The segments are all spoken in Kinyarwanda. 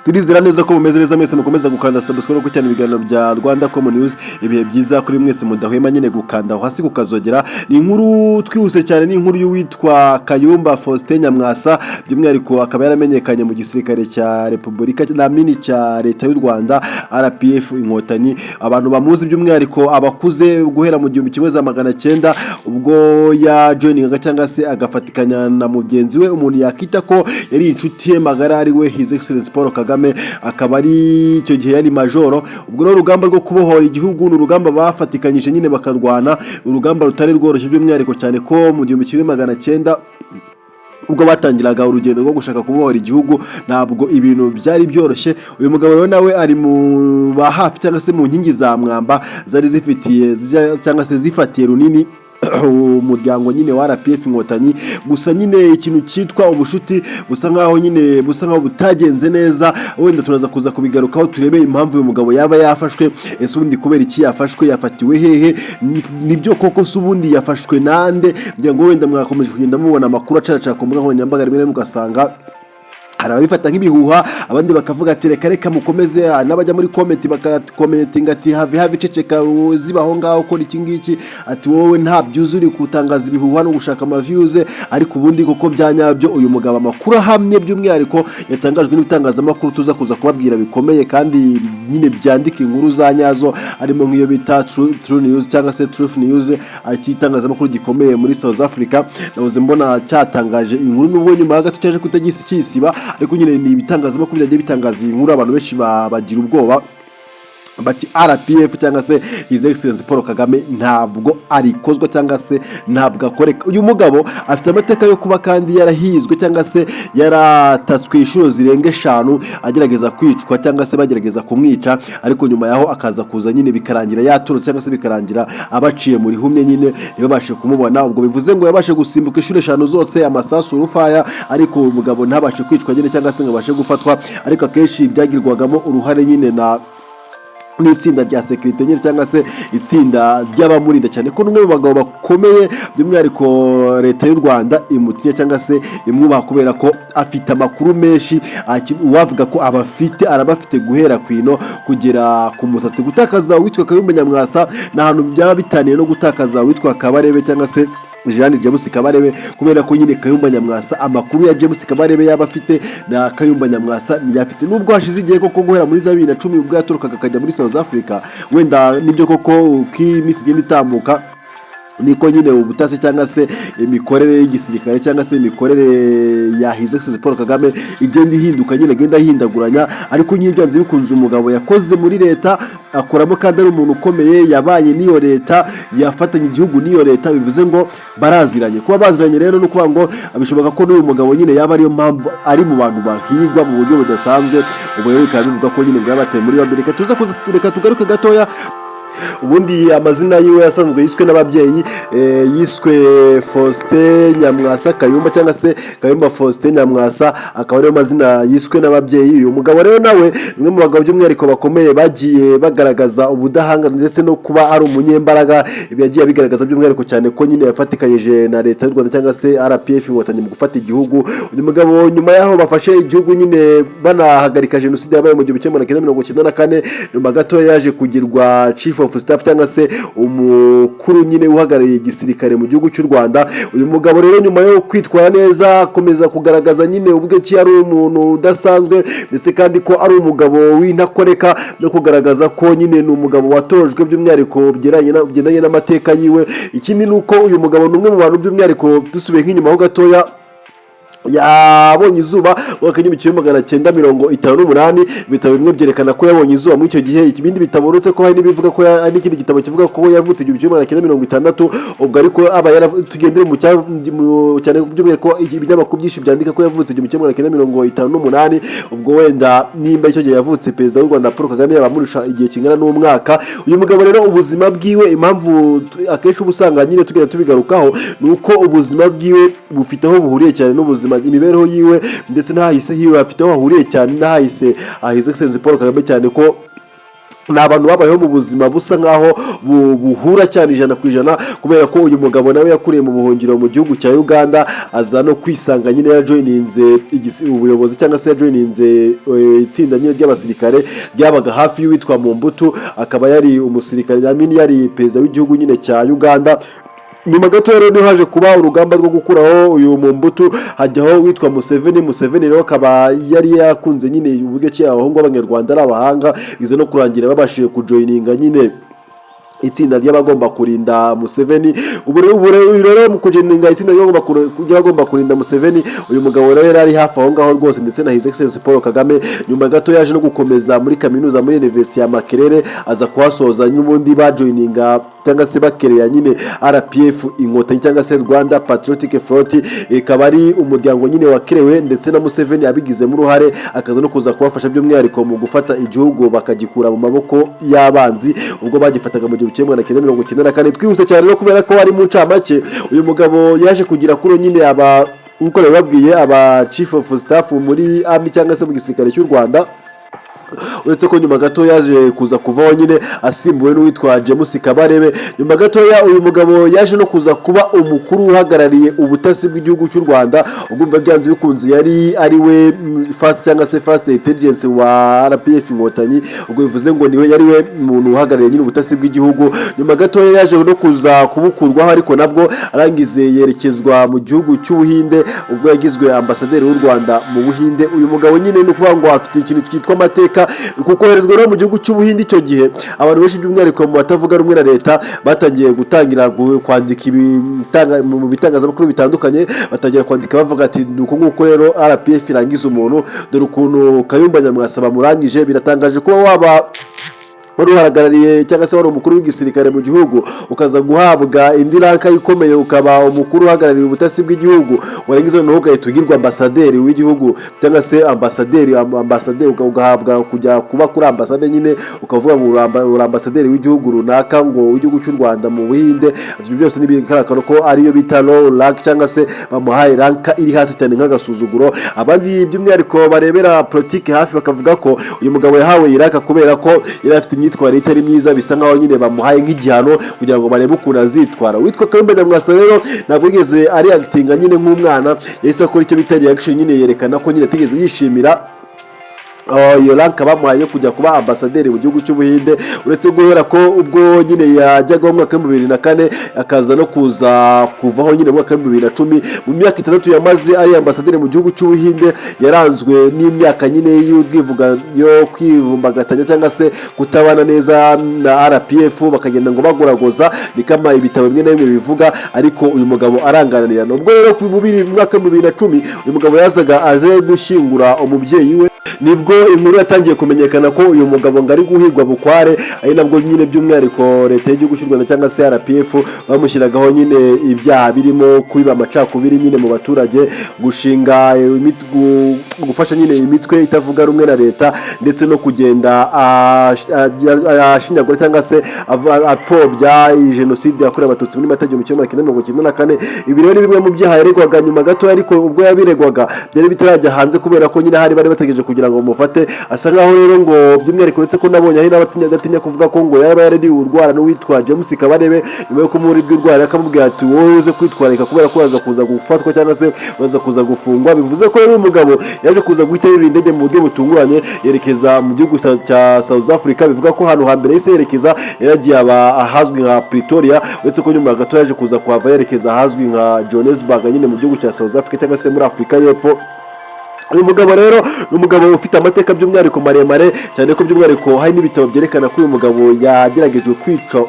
Turizera neza ko mumeze neza mwese mukomeza gukanda subscribe no gukurikirana ibiganiro bya Rwanda Common News. Ibihe byiza kuri mwese mudahwema nyine gukanda aho hasi kukazogera. Ni inkuru twihuse cyane, ni inkuru y'uwitwa Kayumba Faustin Nyamwasa, by'umwihariko akaba yaramenyekanye mu gisirikare cya Repubulika na mini cya Leta y'u Rwanda, RPF Inkotanyi. Abantu bamuzi, by'umwihariko abakuze, guhera mu 1900 ubwo yajoiningaga cyangwa se agafatikanya na mugenzi we umuntu yakita ko yari inshuti ye magara, ari we His Excellency Paul Kagame, akaba ari icyo gihe yari majoro. Ubwo rero urugamba rwo kubohora igihugu ni urugamba bafatikanyije nyine bakarwana, urugamba rutari rworoshye, by'umwihariko cyane ko mu 1900 ubwo batangiraga urugendo rwo gushaka kubohora igihugu ntabwo ibintu byari byoroshye. Uyu mugabo rero nawe ari mu ba hafi cyangwa se mu nkingi za mwamba zari zifitiye cyangwa se zifatiye runini umuryango nyine wa RPF Inkotanyi. Gusa nyine ikintu cyitwa ubushuti busa nkaho nyine busa nkaho butagenze neza. Wenda turaza kuza kubigarukaho, turebe impamvu uyu mugabo yaba yafashwe. Ese ubundi kubera iki yafashwe? Yafatiwe hehe? Nibyo koko se ubundi yafashwe nande? Ngira ngo wenda mwakomeje kugenda mubona amakuru acaracara ku mbuga nkoranyambaga, rimwe na rimwe ugasanga hari ababifata nk'ibihuha, abandi bakavuga ati reka reka mukomeze. Hari n'abajya muri comment bakacommentinga ati have have, iceceka, ziba aho ngaho, ukora iki ngiki, ati wowe nta byuzi, uri gutangaza ibihuha no gushaka amaviews. Ariko ubundi koko bya nyabyo, uyu mugabo amakuru ahamye by'umwihariko yatangajwe n'ibitangazamakuru tuza kuza kubabwira bikomeye kandi nyine byandika inkuru za nyazo, harimo nk'iyo bita True News cyangwa se Truth News, itangazamakuru gikomeye muri South Africa. Nahoze mbona cyatangaje inkuru, nubwo nyuma ya gato cyaje kutagisi cyisiba, ariko nyine ni ibitangazamakuru byagiye bitangaza iyi nkuru. Abantu benshi bagira ubwoba bati RPF cyangwa se His Excellency Paul Kagame ntabwo arikozwa cyangwa se ntabwo akoreka. Uyu mugabo afite amateka yo kuba kandi yarahizwe cyangwa se yaratatswe inshuro zirenga eshanu, agerageza kwicwa cyangwa se bagerageza kumwica, ariko nyuma yaho akaza kuza nyine bikarangira yatorotse cyangwa se bikarangira abaciye muri humye nyine ntibabashe kumubona. Ubwo bivuze ngo yabashe gusimbuka inshuro eshanu zose amasasu urufaya, ariko uyu mugabo ntabashe kwicwa nyine cyangwa se ngo abashe gufatwa. Ariko akenshi byagirwagamo uruhare nyine na n'itsinda rya sécurité nyine cyangwa se itsinda ry'abamurinda, cyane ko n'umwe mu bagabo bakomeye by'umwihariko Leta y'u Rwanda imutinya cyangwa se imwubaha kubera ko afite amakuru menshi. Uwavuga ko abafite, arabafite guhera ku ino kugera ku musatsi. Gutakaza uwitwa Kayumba Nyamwasa ni ahantu byaba bitaniye no gutakaza uwitwa Kabarebe cyangwa se Jeanne James Kabarebe, kubera ko nyine Kayumba Nyamwasa amakuru ya James Kabarebe yaba afite na Kayumba Nyamwasa ntiyafite, nubwo hashize igihe koko guhera muri za 2010 ubwo yaturukaga akajya muri South Africa. Wenda nibyo koko, uko iminsi igenda itambuka niko nyine ubutasi cyangwa se imikorere y'igisirikare cyangwa se imikorere ya His Excellency Paul Kagame igenda ihinduka nyine, agenda ahindaguranya. Ariko nyine byanze bikunze umugabo yakoze muri leta, akoramo kandi ari umuntu ukomeye, yabaye n'iyo leta, yafatanya igihugu n'iyo leta, bivuze ngo baraziranye. Kuba baziranye rero ni ukuvuga ngo bishoboka ko n'uyu mugabo nyine yaba ariyo mpamvu ari mu bantu bahigwa mu buryo budasanzwe. Ubwo rero bikaba bivuga ko nyine ngo yabateye muri yombi. Reka tuze kuza, reka tugaruke gatoya. Ubundi amazina yiwe yasanzwe yiswe n'ababyeyi, yiswe Faustin Nyamwasa Kayumba cyangwa se Kayumba Faustin Nyamwasa, akaba ariyo mazina yiswe n'ababyeyi. Uyu mugabo rero nawe ni umwe mu bagabo by'umwihariko bakomeye bagiye bagaragaza ubudahangarwa ndetse no kuba ari umunyembaraga. Ibi yagiye abigaragaza by'umwihariko cyane ko nyine yafatikanyije na Leta y'u Rwanda cyangwa se RPF Inkotanyi mu gufata igihugu. Uyu mugabo nyuma y'aho bafashe igihugu nyine banahagarika jenoside yabaye mu 1994, nyuma gato yaje kugirwa Chief of Staff cyangwa se umukuru nyine uhagarariye igisirikare mu gihugu cy'u Rwanda. Uyu mugabo rero nyuma yo kwitwara neza, akomeza kugaragaza nyine uburyo ki ari umuntu udasanzwe, ndetse kandi ko ari umugabo w'intakoreka, no kugaragaza ko nyine ni umugabo watojwe by'umwihariko bigendanye n'amateka yiwe. Ikindi ni uko uyu mugabo ni umwe mu bantu by'umwihariko, dusubiye nk'inyuma ho gatoya, yabonye izuba mu mwaka w'1958. Ibitabo bimwe byerekana ko yabonye izuba muri icyo gihe, ibindi bitabo, uretse ko hari n'ibivuga ko hari n'ikindi gitabo kivuga ko yavutse 1960. Ubwo ariko aba tugendere mu cyane by'umwihariko ibinyamakuru byinshi byandika ko yavutse 1958. Ubwo wenda nimba icyo gihe yavutse, Perezida w'u Rwanda Paul Kagame yaba amurusha igihe kingana n'umwaka. Uyu mugabo rero ubuzima bwiwe, impamvu akenshi uba usanga nyine tugenda tubigarukaho, ni uko ubuzima bwiwe bufite aho buhuriye cyane n'ubuzima, imibereho yiwe ndetse n'ahahise hiwe hafite aho hahuriye cyane n'ahahise His Excellency Paul Kagame, cyane ko Ni abantu babayeho mu buzima busa nkaho buhura cyane 100%, kubera ko uyu mugabo nawe yakuriye mu buhungiro mu gihugu cya Uganda, aza no kwisanga nyine yajoininze ubuyobozi cyangwa se yajoininze itsinda nyine ry'abasirikare ryabaga hafi y'uwitwa Mobutu, akaba yari umusirikare, yamini yari perezida w'igihugu nyine cya Uganda. Nyuma gato rero niho haje kuba urugamba rwo gukuraho uyu Mobutu, hajyaho witwa Museveni. Museveni rero akaba yari yakunze nyine uburyo ki abahungu b'Abanyarwanda ari abahanga, biza no kurangira babashije kujoininga nyine itsinda ry'abagomba kurinda Museveni. Ubu rero mu kujoininga itsinda ry'abagomba kurinda Museveni, uyu mugabo rero yari ari hafi aho ngaho rwose, ndetse na His Excellency Paul Kagame. Nyuma gato yaje no gukomeza muri kaminuza, muri University ya Makerere, aza kuhasoza n'ubundi bajoininga cyangwa se bakereya nyine RPF Inkotanyi cyangwa se Rwanda Patriotic Front, ikaba ari umuryango nyine wakerewe ndetse na Museveni abigizemo uruhare, akaza no kuza kubafasha by'umwihariko mu gufata igihugu bakagikura mu maboko y'abanzi ubwo bagifataga mu 1994. Twihuse cyane no kubera ko ari mu ncamake, uyu mugabo yaje kugira kuri nyine aba, nk'uko nabibabwiye, aba chief of staff muri army cyangwa se mu gisirikare cy'u Rwanda, uretse ko nyuma gato yaje kuza kuvaho nyine asimbuwe n'uwitwa James Kabarebe. Nyuma gatoya uyu mugabo yaje no kuza kuba umukuru uhagarariye ubutasi bw'igihugu cy'u Rwanda. Ubwo byanze bikunze yari ari we first cyangwa se first intelligence wa RPF Inkotanyi, ubwo bivuze ngo niwe yari we muntu uhagarariye nyine ubutasi bw'igihugu. Nyuma gatoya yaje no kuza kubukurwaho, ariko nabwo arangize yerekezwa mu gihugu cy'Ubuhinde, ubwo yagizwe ambasaderi w'u Rwanda mu Buhinde. Uyu mugabo nyine ni ukuvuga ngo afite ikintu cyitwa amateka. Kuko koherezwa rero mu gihugu cy'Ubuhinde, icyo gihe abantu benshi by'umwihariko mu batavuga rumwe na leta batangiye gutangira kwandika mu bitangazamakuru bitandukanye, batangira kwandika bavuga ati: "Ni uku nguku rero RPF irangiza umuntu, dore ukuntu Kayumba Nyamwasa bamurangije." Biratangaje kuba waba wari uhagarariye cyangwa se wari umukuru w'igisirikare mu gihugu, ukaza guhabwa indi rank ikomeye, ukaba umukuru uhagarariye ubutasi bw'igihugu, warangiza noneho ugahita ugirwa ambasaderi w'igihugu cyangwa se ambasaderi, ugahabwa kujya kuba kuri ambasade nyine, ukavuga ngo uri ambasaderi w'igihugu runaka, ngo w'igihugu cy'u Rwanda mu Buhinde. Ibyo byose ni ibigaragara ko ariyo bita low rank cyangwa se bamuhaye rank iri hasi cyane nk'agasuzuguro. Abandi by'umwihariko barebera politiki hafi bakavuga ko uyu mugabo yahawe iyi rank kubera ko yari afite imyitwarire itari myiza, bisa nkaho nyine bamuhaye nk'igihano kugira ngo barebe ukuntu azitwara. Witwa Kayumba Nyamwasa rero ntabwo yigeze areactinga nyine nk'umwana, yahise akora icyo bita reaction nyine, yerekana ko nyine atigeze yishimira iyo rank bamuhaye yo kujya kuba ambasaderi mu gihugu cy'Ubuhinde. Uretse guhera ko ubwo nyine yajyagaho mu mwaka wa 2004, akaza no kuza kuvaho nyine mu mwaka wa 2010, mu myaka 6 yamaze ari ambasaderi mu gihugu cy'Ubuhinde yaranzwe n'imyaka nyine y'urwivuga yo kwivumbagatanya cyangwa se kutabana neza na RPF, bakagenda ngo bagoragoza, ni kama ibitabo bimwe na bimwe bivuga, ariko uyu mugabo aranganirana. Ubwo rero mu mwaka wa 2010 uyu mugabo yazaga aje gushyingura umubyeyi we, nibwo inkuru yatangiye kumenyekana ko uyu mugabo ngo ari guhigwa bukware, ari nabwo nyine by'umwihariko leta y'igihugu cy'u Rwanda cyangwa se RPF bamushyiragaho nyine ibyaha birimo kubiba amacakubiri nyine mu baturage, gushinga gufasha nyine imitwe itavuga rumwe na leta, ndetse no kugenda ashinyagura cyangwa se apfobya jenoside yakorewe Abatutsi muri Mata 1994. Ibi rero ni bimwe mu byaha yaregwaga. Nyuma gato ariko ubwo yabiregwaga byari bitarajya hanze, kubera ko nyine hari bari bategereje kugira ngo bamufate. Asa nkaho rero ngo by'umwihariko, uretse ko nabonye hari n'abatinya adatinya kuvuga ko ngo yaba yarariwe urwara n'uwitwa James Kabarebe, nyuma yo kumurirwa urwara akamubwira ati: "Wowe uze kwitwararika kubera ko uraza kuza gufatwa cyangwa se uraza kuza gufungwa." Bivuze ko rero uyu mugabo yaje kuza guhita yurira indege mu buryo butunguranye, yerekeza mu gihugu cya South Africa. Bivuga ko ahantu hambere yahise yerekeza yaragiye aba ahazwi nka Pretoria, uretse ko nyuma gato yaje kuza kuhava yerekeza ahazwi nka Johannesburg nyine mu gihugu cya South Africa cyangwa se muri Afurika y'Epfo. Uyu mugabo rero ni umugabo ufite amateka by'umwihariko maremare cyane, ko by'umwihariko hari n'ibitabo byerekana ko uyu mugabo yageragejwe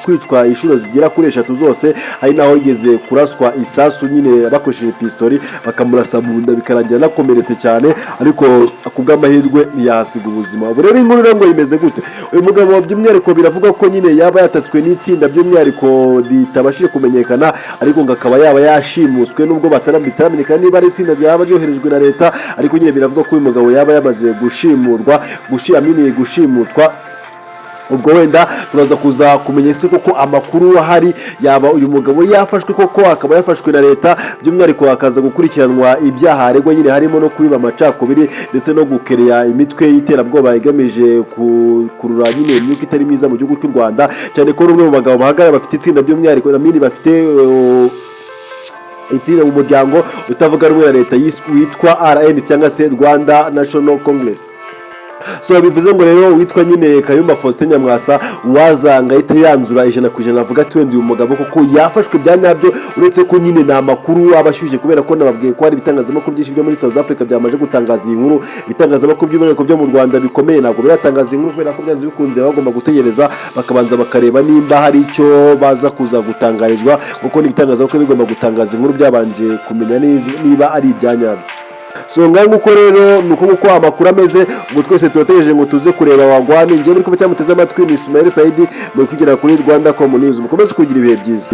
kwicwa inshuro zigera kuri eshatu zose. Hari n'aho yigeze kuraswa isasu nyine bakoresheje pistori, bakamurasa mu nda, bikarangira anakomeretse cyane, ariko ku bw'amahirwe ntiyahasiga ubuzima. Ubu rero inkuru rero ngo imeze gute? Uyu mugabo by'umwihariko biravuga ko nyine yaba yatatswe n'itsinda by'umwihariko ritabashije kumenyekana, ariko ngo akaba yaba yashimuswe, nubwo bitaramenyekana niba ari itsinda ryaba ryoherejwe na leta, ariko nyine biravuga ko uyu mugabo yaba yamaze gushimurwa, gushimutwa. Ubwo wenda turaza kuza kumenya ese koko amakuru ahari yaba uyu mugabo yafashwe koko, akaba yafashwe na leta, by'umwihariko hakaza gukurikiranwa ibyaha aregwa nyine, harimo no kubiba amacakubiri ndetse no gukereya imitwe y'iterabwoba igamije gukurura nyine imyuka itari myiza mu gihugu cy'u Rwanda, cyane ko n'umwe mu bagabo bahagarara bafite itsinda, by'umwihariko na mini bafite itsinda mu muryango utavuga rumwe na leta witwa RN cyangwa se Rwanda National Congress. So bivuze ngo rero witwa nyine Kayumba Faustin Nyamwasa wazanga ahita yanzura 100%, avuga ati wenda uyu mugabo koko yafashwe bya nyabyo, uretse ko nyine ni amakuru aba ashyushye, kubera ko nababwiye ko hari ibitangazamakuru byinshi byo muri South Africa byamaze gutangaza iyi nkuru. Ibitangazamakuru by'umwihariko byo mu Rwanda bikomeye ntabwo biratangaza iyi nkuru, kubera ko byanze bikunze baba bagomba gutegereza bakabanza bakareba nimba hari icyo baza kuza gutangarizwa, kuko n'ibitangazamakuru bigomba gutangaza inkuru byabanje kumenya niba ari ibya nyabyo. So ngaho nguko rero, ni uko nguko amakuru ameze. Ubwo twese turategereje ngo tuze kureba wagwan. Njyewe muri kuva cyangwa muteze amatwi ni Ismail Saidi, muri kugera kuri Rwanda Com News. Mukomeze kugira ibihe byiza.